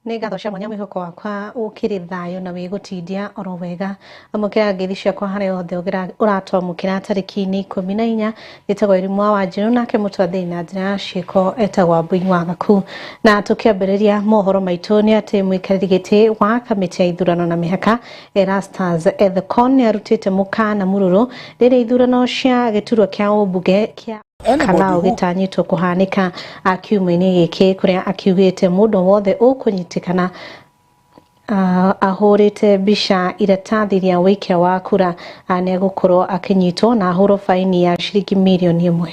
Nĩ ngatho cia mwanya, mwĩhoko wakwa ũkĩrĩ thayũ na wĩgũtindia oro wega. Amũkĩra ngeithi ciakwa harĩa hothe ũratwamũkĩra. Tarĩki-inĩ 14, njĩtagwo Irimũ wa Wanjirũ, nake mũtwathĩri na njĩra ya ciĩko etagwo Ambui wa Gaku. Na tũkĩambĩrĩria mohoro maitũ nĩ atĩ mũikarĩri gĩtĩ wa kamĩtĩ ya ithurano na mĩhaka Erastus Ethekon nĩ arutĩte mũkana mũrũrũ rĩrĩa ithurano cia gĩturwa kĩa ũmbunge kĩa Kalau gĩtanyĩtwo kũhanĩka kiumia-inĩ gĩkĩ, kũrĩa akiugĩte mũndũ wothe ũkũnyitĩkana ahũrĩte mbica iratathi rĩa wĩikia wa kura nĩ egũkorwo akĩnyitwo na ahũrwo baini ya ciringi mirioni 1.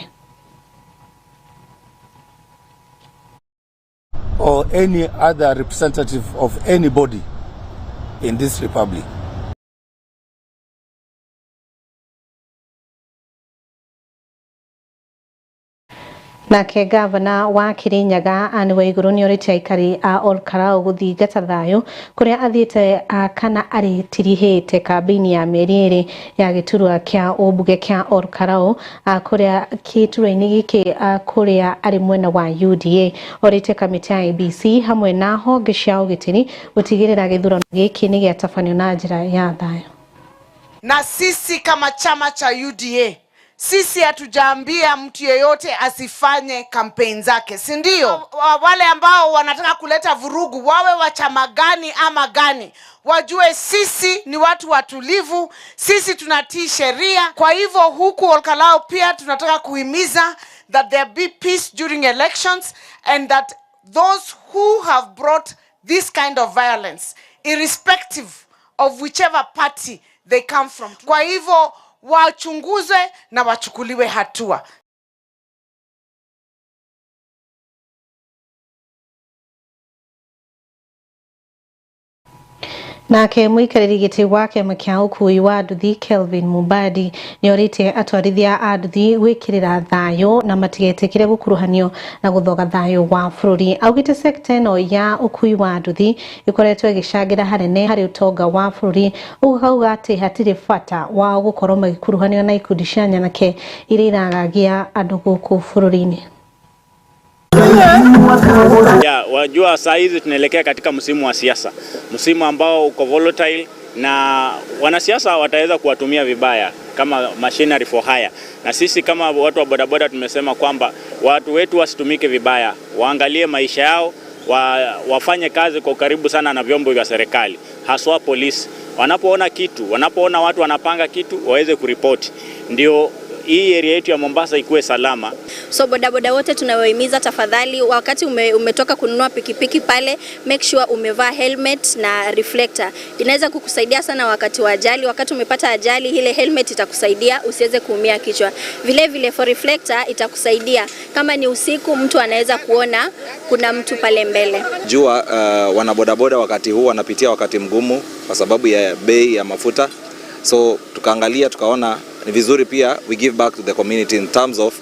Or any other representative of anybody in this republic. Nake gavana wa Kirinyaga Anne Waiguru nĩ orĩtie aikari a Olkalau gũthingata thayũ kũrĩa athiĩte kana arĩtirihĩte kambĩini ya mĩeri 2 ya gĩturwa kĩa ũmbunge kĩa Olkalau, kũrĩa gĩturwa-inĩ gĩkĩ kũrĩa arĩ mwena wa UDA. Orĩtie kamĩtĩ ya IEBC hamwe na honge cia ũgitĩri gũtigĩrĩra gĩthurano gĩkĩ nĩ gĩatabanio na njĩra ya thayũ. Na sisi kama chama cha UDA, sisi hatujaambia mtu yeyote asifanye kampeni zake, si ndio? Wale ambao wanataka kuleta vurugu, wawe wa chama gani ama gani, wajue sisi ni watu watulivu, sisi tunatii sheria. Kwa hivyo huku Olkalau pia tunataka kuhimiza that there be peace during elections and that those who have brought this kind of violence, irrespective of whichever party they come from, kwa hivyo wachunguzwe na wachukuliwe hatua. Nake mũikarĩri gĩtĩ wa kĩama kĩa ũkui wa nduthi Kelvin Mubadi nĩ orĩtie atwarithia a nduthi gwĩkĩrĩra thayũ na matigetĩkĩre gũkuruhanio na gũthoga thayũ wa bũrũri. Augĩte sekta ĩno ya ũkui wa nduthi ĩkoretwo ĩgĩcangĩra hanene harĩ ũtonga wa bũrũri, ũguo akauga atĩ hatirĩ bata wao gũkorwo magĩkuruhanio na ikundi cia nyanake iria iragagia andũ gũkũ bũrũri-inĩ. Ya, wajua saa hizi tunaelekea katika msimu wa siasa, msimu ambao uko volatile na wanasiasa wataweza kuwatumia vibaya kama machinery for hire. Na sisi kama watu wa bodaboda tumesema kwamba watu wetu wasitumike vibaya, waangalie maisha yao, wafanye kazi kwa ukaribu sana na vyombo vya serikali, haswa polisi. Wanapoona kitu, wanapoona watu wanapanga kitu, waweze kuripoti, ndio hii area yetu ya Mombasa ikuwe salama. So bodaboda wote tunawahimiza, tafadhali, wakati umetoka kununua pikipiki pale, make sure umevaa helmet na reflector. Inaweza kukusaidia sana wakati wa ajali. Wakati umepata ajali, ile helmet itakusaidia usiweze kuumia kichwa. Vile vile for reflector itakusaidia kama ni usiku, mtu anaweza kuona kuna mtu pale mbele. Jua wanabodaboda wakati huu wanapitia wakati mgumu kwa sababu ya bei ya mafuta, so tukaangalia tukaona ni vizuri pia we give back to the community in terms of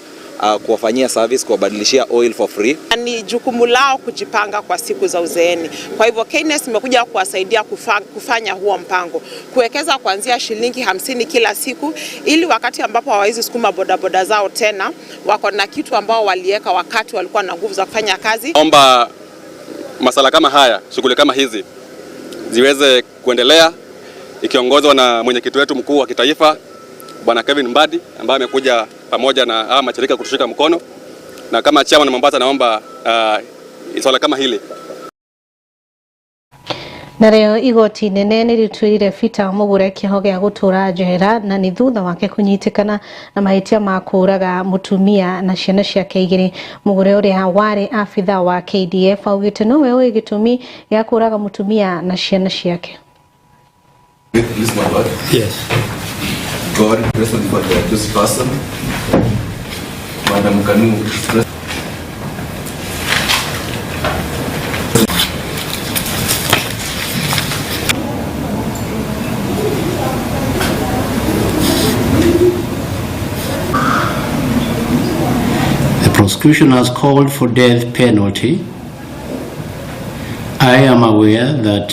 kuwafanyia service, kuwabadilishia oil for free. Ni jukumu lao kujipanga kwa siku za uzeeni. Kwa hivyo KNS imekuja kuwasaidia kufanya huo mpango, kuwekeza kuanzia shilingi 50 kila siku, ili wakati ambapo hawawezi sukuma bodaboda zao tena, wako na kitu ambao walieka wakati walikuwa na nguvu za kufanya kazi. Omba masala kama haya, shughuli kama hizi ziweze kuendelea ikiongozwa na mwenyekiti wetu mkuu wa kitaifa Bwana Kevin Mbadi ambaye amekuja pamoja na hawa mashirika kutushika mkono, na kama chama na Mombasa naomba swala kama hili. Na rĩo igoti nene nĩ rĩtuĩrire Peter Mugure kĩoho gĩa gũtũra njera, na nĩ thutha wake kũnyitĩkana na mahĩtia ma kũũraga mũtumia na ciana ciake igĩrĩ. Mugure ũrĩa warĩ abitha wa KDF augĩte nowe ũĩ gĩtũmi gĩa kũũraga mũtumia na ciana ciake. Yes. God present for the accused person, Madam Kanu. The prosecution has called for death penalty. I am aware that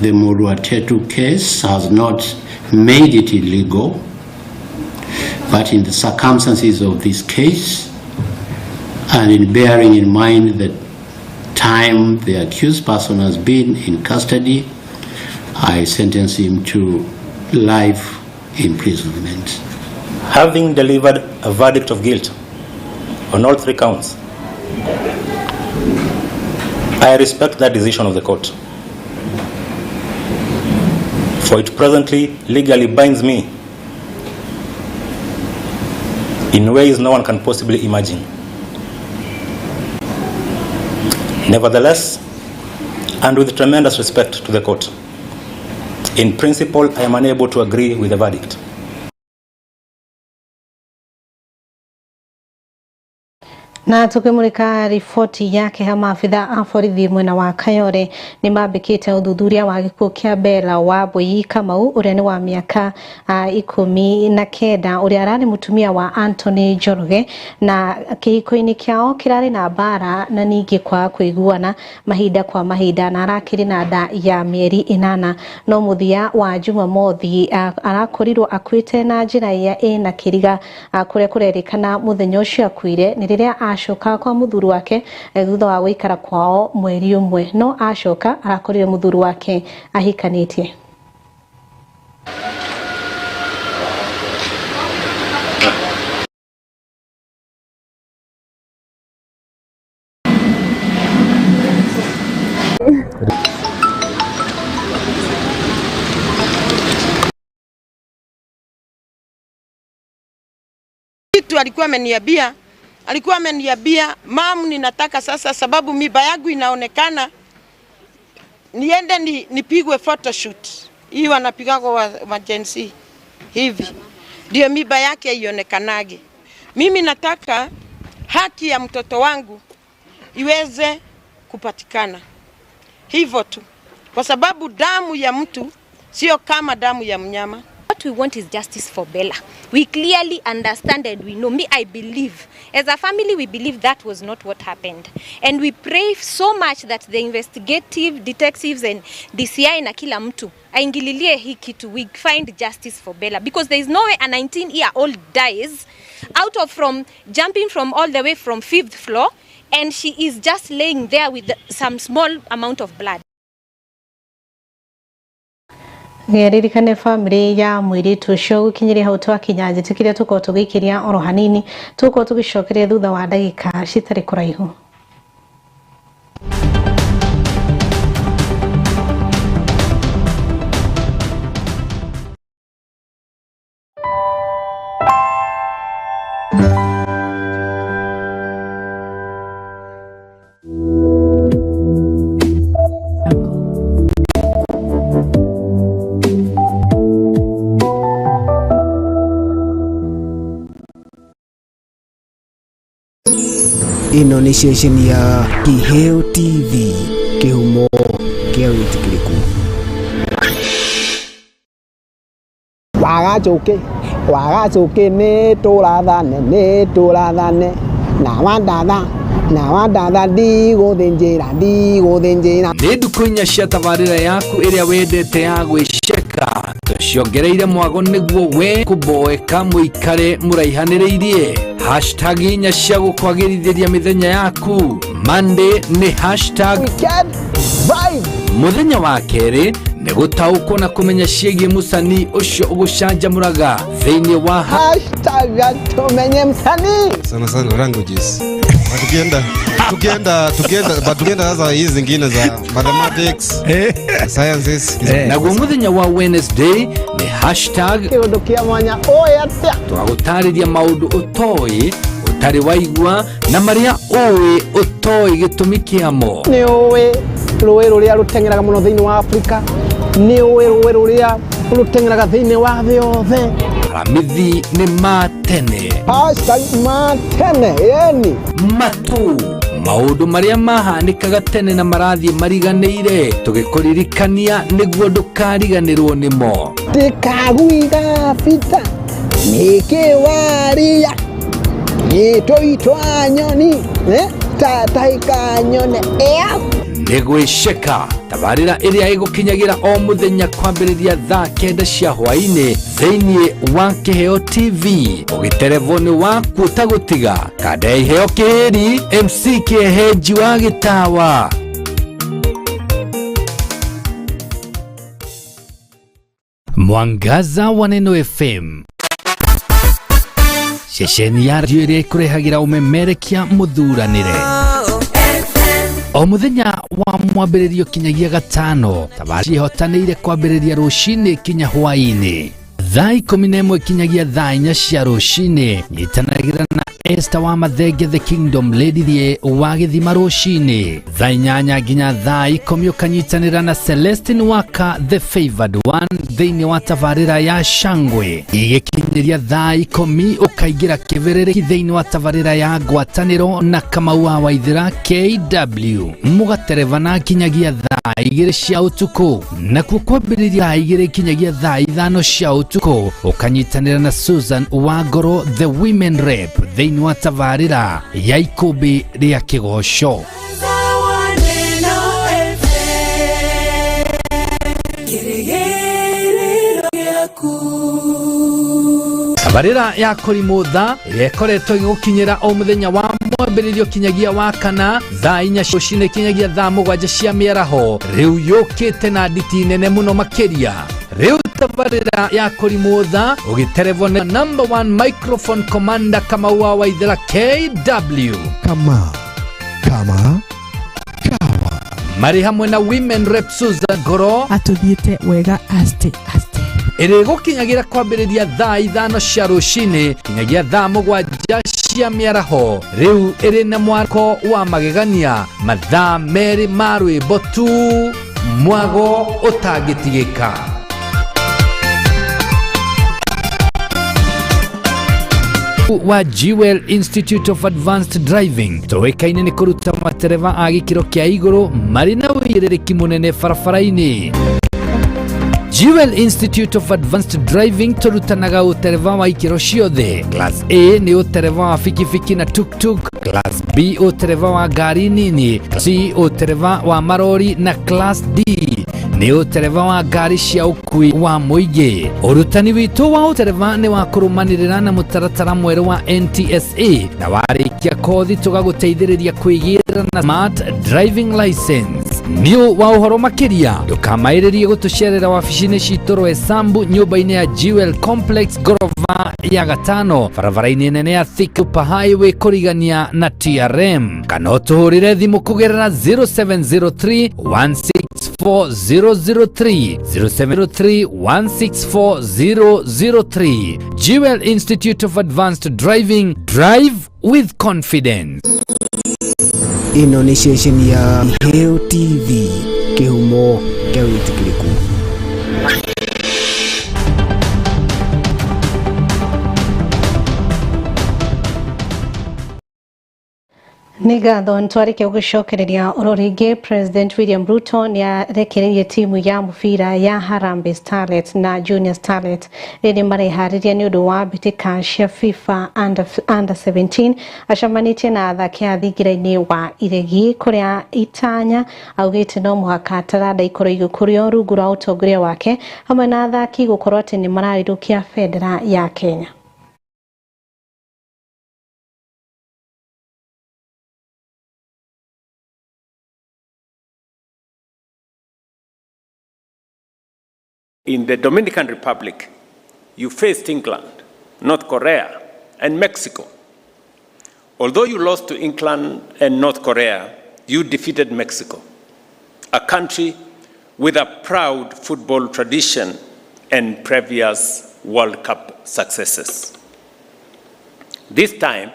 the Muruatetu case has not made it illegal, but in the circumstances of this case, and in bearing in mind the time the accused person has been in custody, I sentence him to life imprisonment. Having delivered a verdict of guilt on all three counts, I respect that decision of the court, for it presently legally binds me in ways no one can possibly imagine. Nevertheless, and with tremendous respect to the court, in principle, I am unable to agree with the verdict. Na tukimulika riboti yake ha maabitha a borithi mwena wa Kayole ni mambikite uthuthuria wa gikuo kia Bella Wambui Kamau uria ni wa miaka 19 uria arari mutumia wa Anthony Njoroge na kihiko-ini kiao kirari na mbara na ningi kwa kuiguana mahinda kwa mahinda na arakiri na nda ya mieri 8 no muthia wa Jumamothi arakorirwo akuite na njira ya ina kiriga kuria kurerikana muthenya ucio akuire ni riria acoka kwa muthuri wake thutha wa guikara kwao mweri umwe no acoka arakorire muthuri wake ahikanitie. Kitu alikuwa ameniambia mam, ninataka sasa, sababu miba yangu inaonekana, niende nipigwe photoshoot. Hii wanapiga kwa emergency hivi ndio miba yake ionekanage. Mimi nataka haki ya mtoto wangu iweze kupatikana hivyo tu, kwa sababu damu ya mtu sio kama damu ya mnyama. What we want is justice for Bella. We clearly understand and we know. Me, I believe. As a family, we believe that was not what happened. And we pray so much that the investigative detectives and DCI na kila mtu aingililie hii kitu. We find justice for Bella. Because there is no way a 19-year-old dies out of from jumping from all the way from 5th floor, and she is just laying there with some small amount of blood. Ririkane family ya mwiritu ucio gukinyiria hau twakinya njitikire tukorwo tugikiria oro hanini tukorwo tugicokeria thutha wa ndagika citari kuraihu. Ĩno nĩ ceceni ya Kiheo TV, kĩhumo kĩa wĩtĩkĩrĩku. Wagacũkĩ nĩ tũrathane na wandatha ndigũthĩnjĩra. Nĩ ndukũ inya cia tabarĩra yaku ĩrĩa wendete ya gwĩceka tũciongereire mwago nĩguo we kũboeka mũikare mũraihanĩrĩirie. Hashtag inya cia gũkwagĩrithĩria mĩthenya yaku. Monday nĩ hashtag Weekend Vibe. Mũthenya wa kerĩ nĩ gũtaũkwo na kũmenya ciĩgiĩ mũcanii ũcio ũgũcanjamũraga thĩinĩ wa hashtag tumenye msanii. Sana sana languages. Tukienda sasa hizi zingine za mathematics, sciences. Naguo muthenya wa Wednesday ni hashtag kiundu kia mwanya oya atia. Twagũtarĩria maũndũ ũtoĩ ũtarĩ waigua na marĩa ũĩ ũtoĩ gĩtũmi kĩamo. Nĩ ũĩ rũĩ rũrĩa rũteng'eraga mũno thĩinĩ wa Afrika, nĩ ũĩ rũĩ rũrĩa rũteng'eraga thĩinĩ wa thĩ yothe. Aramithi nĩ ma tene. Hashtag ma tene, yani matu maũndũ marĩa mahanĩkaga tene na marathiĩ mariganĩire tũgĩkũririkania nĩguo ndũkariganĩrwo nĩmo. Ndĩkaguiga bita nĩkĩwaria gĩtũitwa nyoni tatahĩka nyone. Nĩ gwĩceka tabarĩra ĩrĩa ĩgũkinyagĩra o mũthenya kwambĩrĩria thaa 9 cia hwaĩ-inĩ thĩinĩ wa Kĩheo TV, ũgĩterevwo nĩ waku ũtagũtiga kanda ya Iheo Kĩhĩri MC Kĩehenji wa Gĩtawa. Mwangaza wa Neno FM, ceceni ya radio ĩrĩa ĩkũrehagĩra ũmemerekia mũthuranĩre o mũthenya wa mwambĩrĩrio kinyagia gatano. Tabarĩra ciĩhotanĩire kwambĩrĩria rũcinĩ kinya hwaĩ-inĩ thaa 11 kinyagia thaa 4 cia rũcinĩ. Nyitanagĩra na Esther wa Mathenge, the Kingdom Lady, thie wa gĩthima rũcinĩ thaa 8 nginya thaa 10, ũkanyitanĩra na Celestine Waka, the favored one, thĩinĩ wa tabarĩra ya Shangwe. Igĩkinyĩria thaa 10 ũkaingĩra kĩbĩrĩrĩki thĩinĩ wa tabarĩra ya Ngwatanĩro na Kamau wa Waithĩra KW, mũgaterebana nginyagia thaa 2 cia ũtukũ. Nakuo kwambĩrĩria thaa 2 kinyagia thaa 5 cia ũtukũ, ũkanyitanĩra na Susan Wangoro, the women rep, thĩinĩ wa tabarĩra ya Ikũmbĩ rĩa Kĩgoco. Tabarĩra ya Kũrimũtha ĩrĩa ĩkoretwo ĩgĩgũkinyĩra o mũthenya wa mwambĩrĩrio kinyagia wa kana thaa 4 rũcinĩ kinyagia thaa 7 cia mĩaraho, rĩu yũkĩte na nditi nene mũno makĩria. Rĩu tabarĩra ya Kũrimũtha ũgĩterevwo na number one microphone commander Kamau wa Waithĩra KW, Kama kama kawa, marĩ hamwe na women rep Susan Goro atũthiĩte wega aste aste, ĩrĩgũkinyagĩra kwambĩrĩria thaa 5 cia rũcinĩ kinyagia thaa 7 cia mĩaraho. Rĩu ĩrĩ na mwako wa magegania, mathaa 2 ma rwĩmbo tu, mwago ũtangĩtigĩka. Wa Jewel Institute of Advanced Driving tũĩkaine nĩ kũruta matereba a gĩkĩro kĩa igũrũ marĩ na ũigĩrĩrĩki mũnene barabara-inĩ. Jewel Institute of Advanced Driving tũrutanaga ũtereba wa ikĩro ciothe. Class A nĩ ũtereba wa bikibiki na tuktuk, Class B ũtereba wa ngari nini, C ũtereba wa marori na Class D nĩ ũtereba wa ngari cia ũkui wa mũingĩ. Ũrutani witũ wa ũtereba nĩ wa kũrũmanĩrĩra na mũtaratara mwerũ wa NTSA, na warĩkia kothi tũgagũteithĩrĩria kwĩgĩra na smart driving license. Nĩ wa ũhoro makĩria ndũkamaĩrĩrie gũtũcerera wabici-inĩ citũ Roysambu, nyũmba-inĩ ya Jewel Complex, ngorova ya gatano, barabara-inĩ nene ya Thika Super Highway kũrigania na TRM, kana ũtũhũrĩre thimũ kũgerera 0703 164003, 0703 164003. Jewel Institute of Advanced Driving, drive with confidence. Ĩno nĩ ceceni ya Iheo TV, kĩhumo kĩa wĩtĩkĩrĩku. Nĩ ngatho nĩtwarĩkia gũcokereria oro rĩngĩ. President William Ruto nĩ arekereirie timu ya mũbira ya Harambee Starlets na Junior Starlets rĩrĩ mareharĩria nĩ ũndũ wa mbĩtĩka cia FIFA under 17. Acemanĩtie na athaki a thingira-inĩ wa Iregi kũrĩa itanya augĩte no mũhaka taranda ikorwo igĩkũrio rungu rwa ũtongoria wake hamwe na athaki gũkorwo atĩ nĩ mararirũkia bendera ya Kenya. In the Dominican Republic, you faced England, North Korea, and Mexico. Although you lost to England and North Korea, you defeated Mexico, a country with a proud football tradition and previous World Cup successes. This time,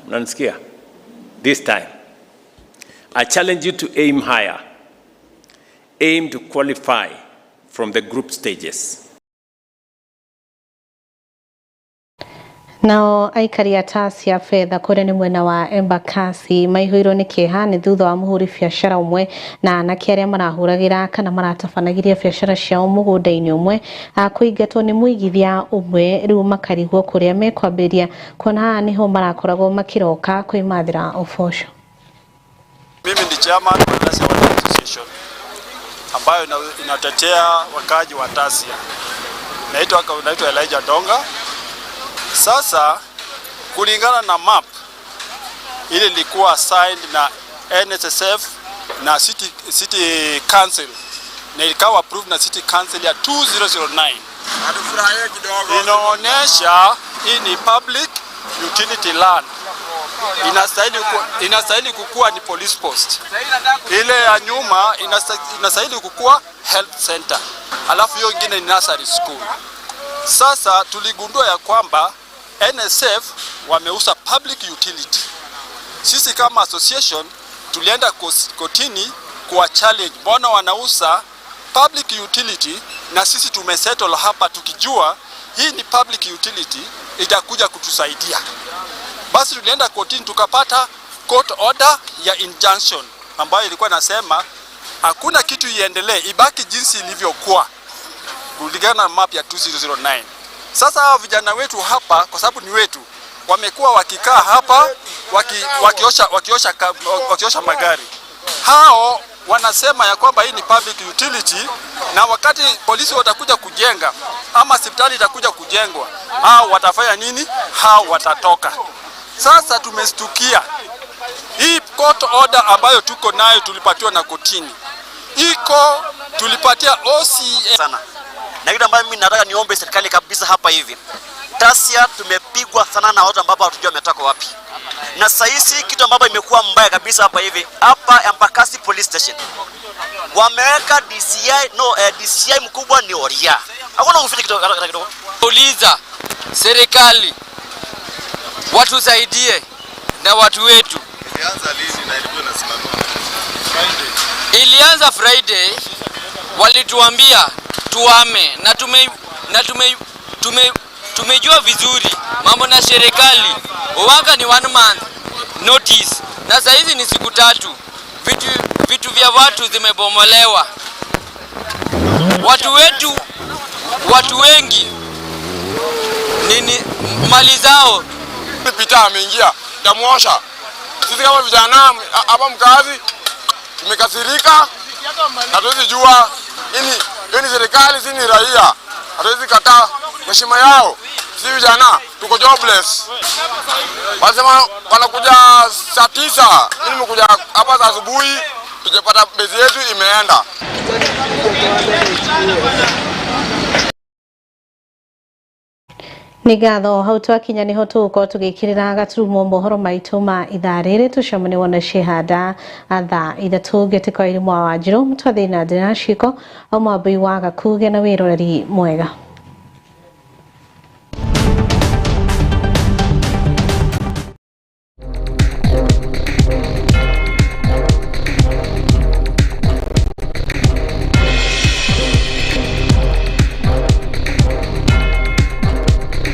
mnanisikia? This time, I challenge you to aim higher. Aim to qualify from the group stages. Nao aikari a Tasia Fedha kũrĩa nĩ mwena wa Embakasi maihũirwo nĩ kĩeha nĩ thutha wa mũhũri biacara ũmwe na anake arĩa marahũragĩra kana maratabanagĩria biacara ciao mũgũnda-inĩ ũmwe kũingatwo nĩ mũigithia ũmwe, rĩu makarigwo kũrĩa mekwambĩrĩria kuona haha nĩho marakoragwo makĩroka kwĩmathĩra ũboco. chairman wa Tasia Water Association ambayo inatetea wakaji wa Tasia. Naitwa Elijah Donga. Sasa kulingana na map ile ilikuwa signed na NSSF na City Council na ikawa approved na City Council ya 2009. Inaonyesha hii ni public utility land. Inastahili kukua ni police post. Ile ya nyuma inastahili kukua health center. Alafu hiyo ingine ni nursery school. Sasa tuligundua ya kwamba NSF wameuza public utility. Sisi kama association tulienda kotini kwa challenge, mbona wanauza public utility na sisi tumesettle hapa tukijua hii ni public utility itakuja kutusaidia. Basi tulienda kotini tukapata court order ya injunction ambayo ilikuwa nasema hakuna kitu iendelee, ibaki jinsi ilivyokuwa kulingana na map ya 2009. Sasa hawa vijana wetu hapa, kwa sababu ni wetu, wamekuwa wakikaa hapa wakiosha magari. Hao wanasema ya kwamba hii ni public utility, na wakati polisi watakuja kujenga ama hospitali itakuja kujengwa, hao watafanya nini? Hao watatoka. Sasa tumestukia hii court order ambayo tuko nayo tulipatiwa na kotini, iko tulipatia OCA sana. Na kitu ambayo mimi nataka niombe serikali kabisa hapa hivi, Tasia tumepigwa sana na watu ambao hatujui wametoka wapi. Na sasa kitu ambapo imekuwa mbaya kabisa hapa hivi, hapa Embakasi Police Station wameweka DCI, DCI mkubwa ni Oria. Hakuna kuficha kidogo. Uliza serikali watusaidie na watu wetu. Ilianza lini na ilikuwa inasimamiwa? Ilianza Friday, walituambia tuame na tumejua vizuri mambo na serikali. Uwaka ni 1 month notice na saa hizi ni siku 3. Vitu vya watu zimebomolewa. Watu wetu, watu wengi nini mali zao. Pita ameingia tamuosha. Sisi kama vijana hapa mkazi tumekasirika, hatuwezi jua ini serikali, si ni raia, hatuwezi kataa heshima yao. Si vijana tuko jobless. Wanasema wanakuja saa 9, mimi nimekuja hapa za asubuhi, tujapata bezi yetu imeenda. Nĩ ngatho hau twakinya nĩho tũgũkorwo tũgĩkĩrĩra gaturumo mohoro maitũ ma ithaa rĩrĩ tũcemanie wona cihanda thaa 3 ngĩtĩka Irimũ wa Wanjirũ mũtwathĩ na njĩra ciĩko o mwambui wa gakuge na wĩroreri mwega.